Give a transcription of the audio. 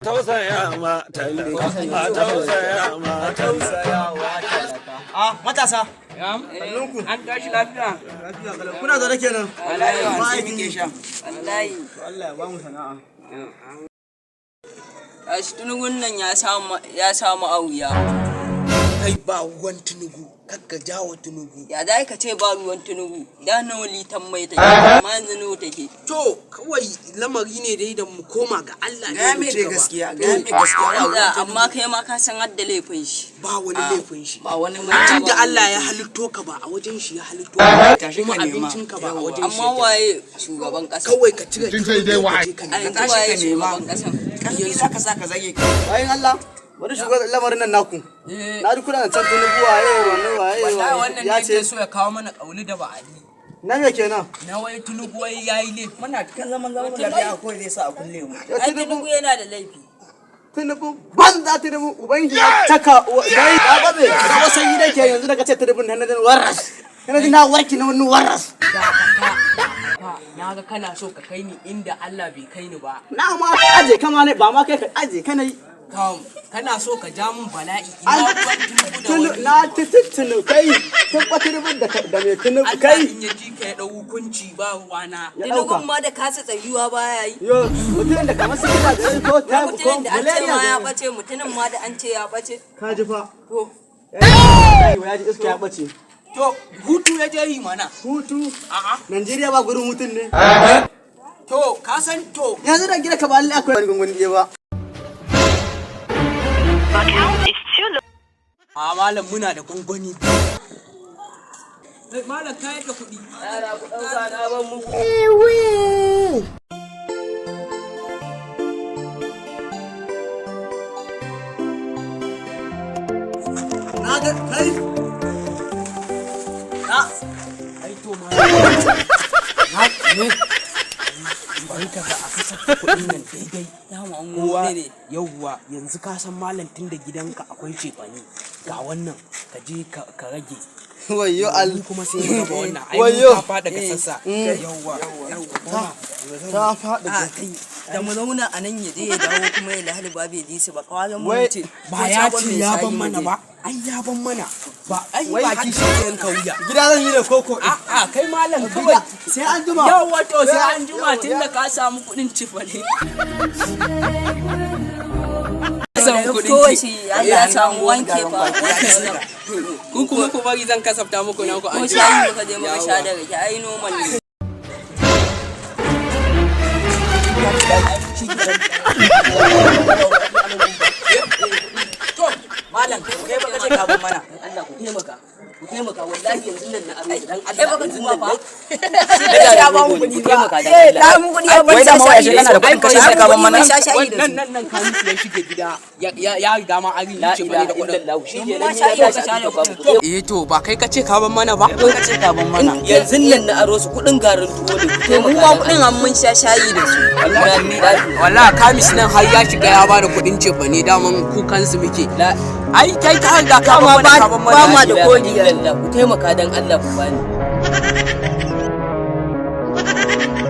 Tausaya ma talaka, a tausaya ma talaka. Ah, matasa. Sannunku. An tashi lafiya. Lafiya kalau. Kuna zaune kenan? Wallahi Ba wasi aikin muke yi. sha. Wallahi. To Allah ya ba mu sana'a. Gashi Tinubu nan ya samu auya. Kai, ba ruwan Tinubu, kakka jawo Tinubu. Ya za ka ce ba ruwan Tinubu? Da nawa litan mai take, amma yanzu nawa take? To, kawai lamari ne dai da mu koma ga Allah ne Gaya mu mai ci dai gaba. gaskiya, gaya mai gaskiya, ba ruwan Allah, Tinubu. amma kai ma ka san hadda laifin shi. Ba wani laifin shi. Ba wani Tun da Allah ya halitto ka, ba a wajen shi ya halitto ka. Tashi Kuma ka nema. abincin ka ba a wajen shi Amma yake ba. waye shugaban kasa? Kawai ka cire Tinubu ka je ka A nema. yanzu Tashi waye ka nema. shugaban kasan? Ƙarfi za ka sa ka zage ka. Bayan Allah, bari shiga lamarin nan naku. Na ji kuna can Tinubu waye wannan waye Wallahi waye. wannan Ya ne ce ke so ya kawo mana kauli da ba'adi. Na me kenan? Na wai Tinubu wai yayi laifi. Muna kan zaman lafiya, kawai zai sa a kulle mu. Ya Ai Tinubu. Tinubu yana da laifi. Tinubu banza, Tinubu ubangiji ya taka dai ya babe da wasan yi dake yanzu daga ce Tinubu nan nan warras. Kana ji na warki na wani warras. Dakata, na ga kana so ka kai ni inda Allah bai kai ni ba. Na ma aje kama ne, ba ma kai ka aje kana yi. Kam, kana so ka ja mun bala'i, ina An ruwan Tinubu da Tunu wani. na tunu kai tun Tinubu da mai Tinubu Allah kai. in ya ji ka ya dau hukunci, ba ruwana. Ya Tinubu dauka. ma da kasa tsayuwa baya yi. Yo, mutumin da kamar sikila da ko ta ko Mutumin da an ce malaria ma ya da bace, mutumin ma da an ce ya bace. Ka ji fa. To. Ya ji iska ya bace. To, hutu ya je yi mana. Hutu. A'a. Najeriya ba gurin hutun ne. To, ka san to. Yanzu da gida ka ba Allah akwai wani gunguni ɗaya ba. A malam, muna da gwangwani. Kai, malam, ka yadda kuɗi. Yara, ku ɗauka na ban muku. Na ga kai. Na. Ai to malam. Na ne. Bari ka ga a kasafta kuɗin nan daidai. Dama an Kowa ne. yauwa, yanzu ka san malam, tun da gidanka akwai cefane, ga wannan ka je ka rage. Wayyo Ni kuma sai mu raba wannan, ai mu Wayyo. ta faɗa ga sassa, yauwa. Ta faɗi. A kai, da mu zauna a nan ya je ya dawo kuma ya lahali ba bai ji su ba, kawalan mu Wai, wuce. Ba ya ce ya ban mana ba? Ai ya ban mana ba, ai Wai, baki shi ke yanka wuya. Gida zan yi da koko. A'a, kai malam kawai. Sai an jima. Yauwa, to sai an jima, tun da ka samu kuɗin cefane. Samu kuɗin Kawai ci. shi ya samu wanke fa. Ku kuma ku bari zan kasafta muku naku Ko an shayi muka je muka sha da rake, ai normal ne. To, malam, kai ba ka ce ka ban mana. Allah, ku taimaka. Ku taimaka, wallahi yanzu nan na aro dan Allah. Kai baka yanzu tuba nan fa. na- Ya ba mu kuɗi ba. Eh, da mu kuɗi ya Wai da ma wai ashe kana da kuɗin kashe sai ka ban mana. Sha shayi da Nan su. nan nan kamun ya shige gida, ya riga ma an yi cefane da kuɗin. Ma shayi muka sha da kuɗin. Eh to, ba kai ka ce ka ban mana ba? Kai ka ce ka ban mana. Yanzu nan na aro su, kuɗin garin tuwo ne. Ku taimaka. Mu ma kuɗin an mun sha shayi da su. Wallahi kamis nan har ya shiga ya bada kuɗin cefane, daman kukan su muke. Ai kai ka riga ka ban mana, ka ban mana. Ba ma da kodi. Ku taimaka dan Allah ku bani.